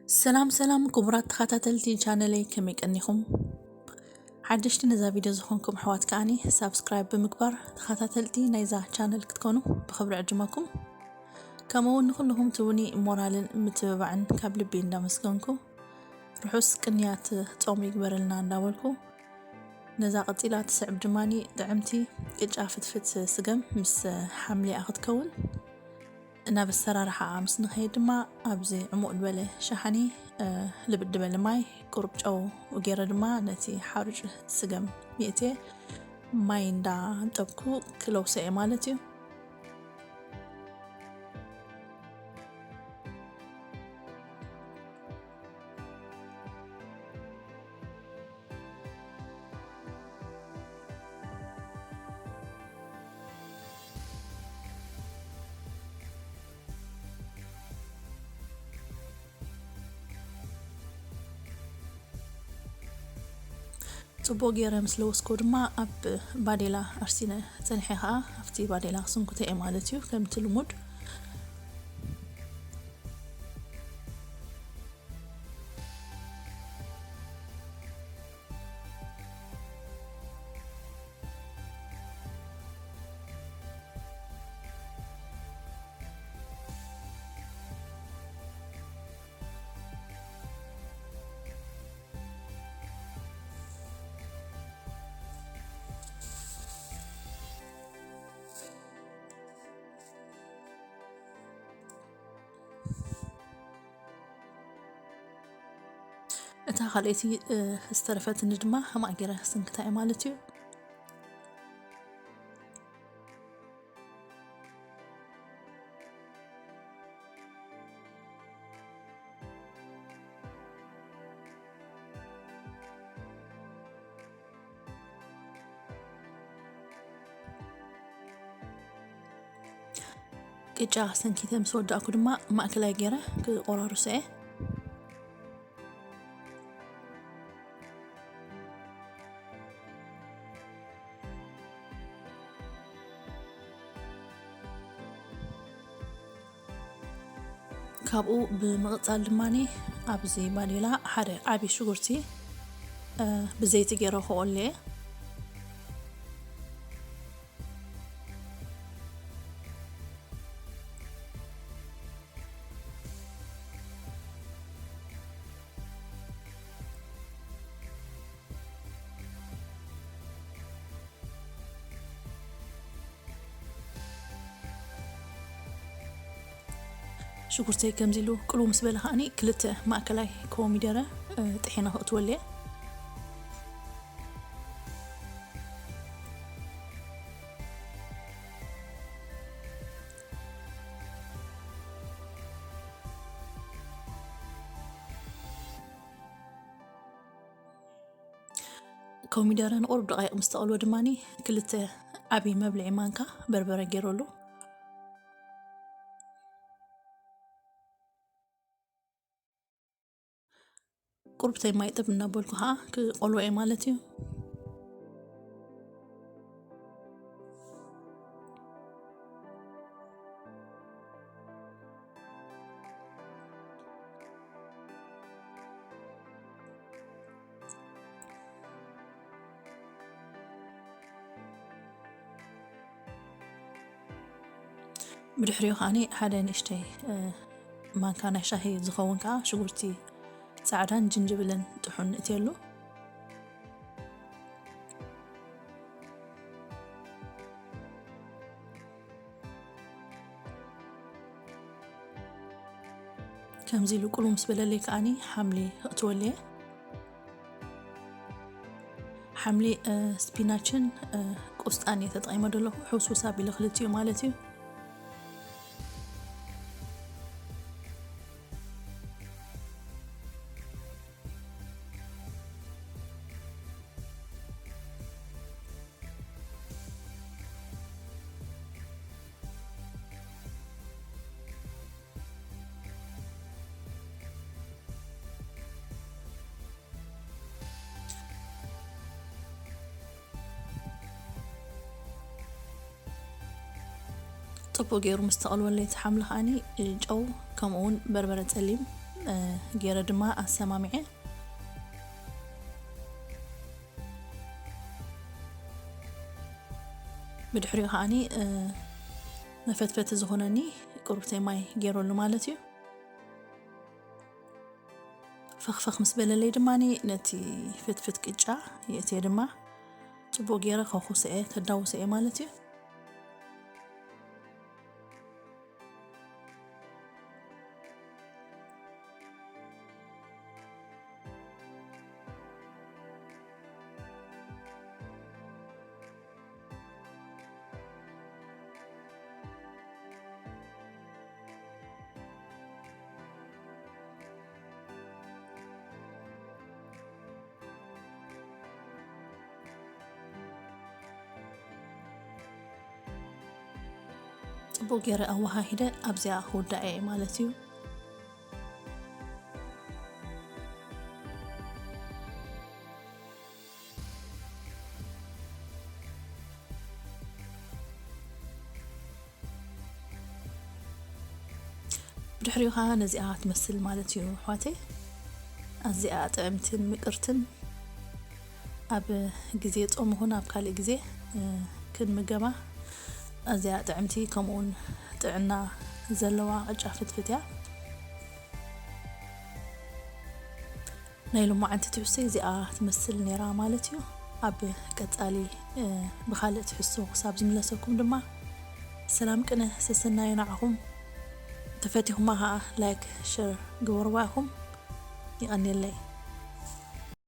ሰላም ሰላም ክቡራት ተኸታተልቲ ቻነለይ፣ ከመይ ቀኒኹም? ሓደሽቲ ነዛ ቪድዮ ዝኾንኩም ኣሕዋት ከኣኒ ሳብስክራይብ ብምግባር ተኸታተልቲ ናይዛ ቻነል ክትኮኑ ብኽብሪ ዕድመኩም። ከምኡ እውን ንኹልኹም ትቡኒ ሞራልን ምትብባዕን ካብ ልቢ እንዳመስገንኩ፣ ርሑስ ቅንያት ጾም ይግበረልና እንዳበልኩ፣ ነዛ ቀጺላ ትስዕብ ድማኒ ጥዕምቲ ቅጫ ፍትፍት ስገም ምስ ሓምሊኣ ክትከውን። ናብ ኣሰራርሓኣ ምስ ንኸይድ ድማ ኣብዚ ዕሙቕ ዝበለ ሸሓኒ፣ እ፣ ልብድ ዝበለ ማይ፣ ቁሩብ ጨው ገይረ ድማ ነቲ ሓሩጭ ስገም የእትየ ማይ እንዳንጠብኩ ክለውሶ እየ ማለት እዩ። ጽቡቕ ገይረ ምስ ለወስኮ ድማ ኣብ ባዴላ ኣርሲነ ጸኒሐ ከኣ ኣብቲ ባዴላ ክስንኩቶ እየ ማለት እዩ። ከምቲ ልሙድ እታ ካልኣይቲ፣ እ፣ ዝተረፈትኒ ድማ ከምኣ ገይረ ክስንክታ እየ ማለት እዩ። ቅጫ ሰንኪተ ምስ ወዳእኩ ድማ ማእከላይ ገይረ ክቆራርሶ እየ። ካብኡ ብምቕጻል ድማኒ ኣብዚ ባዴላ ሓደ ዓቢ ሽጉርቲ፣ እ፣ ብዘይቲ ገይረ ክቖልየ። ሽጉርተይ ከምዚ ኢሉ ቅልው ምስ በለ ከኣኒ ክልተ ማእከላይ ኮሚደረ፣ እ፣ ጥሒነ ከእትወሉ እየ። ኮሚደረ ንቁሩብ ደቃይቕ ምስ ተቐልወ ድማኒ ክልተ ዓቢ መብልዒ ማንካ በርበረ ገይረሉ። ቁሩብተይ ማይ ጥብ እናበልኩ ከዓ ክቆልዎ እየ ማለት እዩ። ብድሕሪኡ ከዓኒ ሓደ ንእሽተይ፣ እ፣ ማንካ ናይ ሻሂ ዝኸውን ከዓ ሽጉርቲ ጻዕዳን ጅንጅብልን ጥሑን እትየሉ። ከምዚ ኢሉ ቁሉ ምስ በለለይ ከዓኒ ሓምሊ ክእትወሉ እየ። ሓምሊ፣ እ፣ ስፒናችን፣ እ፣ ቆስጣን እየ ተጠቒመ ዘለኹ። ሕውስውስ ኣቢለ ክልቲኡ ማለት እዩ። ጽቡቕ ገይሩ ምስ ተቐልወለይ እቲ ሓምሊ ከዓኒ ጨው፣ ከምኡ እውን በርበረ ጸሊም እ፣ ገይረ ድማ ኣሰማሚዐ። ብድሕሪኡ ከዓኒ፣ እ፣ መፈትፈቲ ዝኾነኒ ቁሩብተይ ማይ ገይረሉ ማለት እዩ። ፈኽፈኽ ምስ በለለይ ድማኒ ነቲ ፍትፍት ቅጫ የእትየ ድማ ጽቡቕ ገይረ ከኹሰ እየ፣ ከዳውሰ እየ ማለት እዩ። ጽቡቕ ገይረ ኣወሃሂደ ኣብዚኣ ክውዳእ እየ ማለት እዩ። ብድሕሪኡ ኸዓ ነዚኣ ትመስል ማለት እዩ ኣሕዋተይ። ኣዚኣ ጥዕምትን ምቅርትን ኣብ ግዜ ጾም ይኹን ኣብ ካልእ ግዜ፣ እ፣ ክንምገባ ኣዚኣ ጥዕምቲ ከምኡውን ጥዕና ዘለዋ ቅጫ ፍትፍት እያ። ናይ ሎማዓንቲ ትሕዝቶይ እዚኣ ትመስል ነይራ ማለት እዩ። ኣብ ቀጻሊ፣ እ፣ ብኻልእ ትሕዝቶ ክሳብ ዝምለሰኩም ድማ ሰላም ቅነ ሰሰናዩ ንዓኹም። ተፈቲኹማ ኸዓ ላይክ፣ ሸር ግበርዋ ኢኹም። ይቐንየለይ።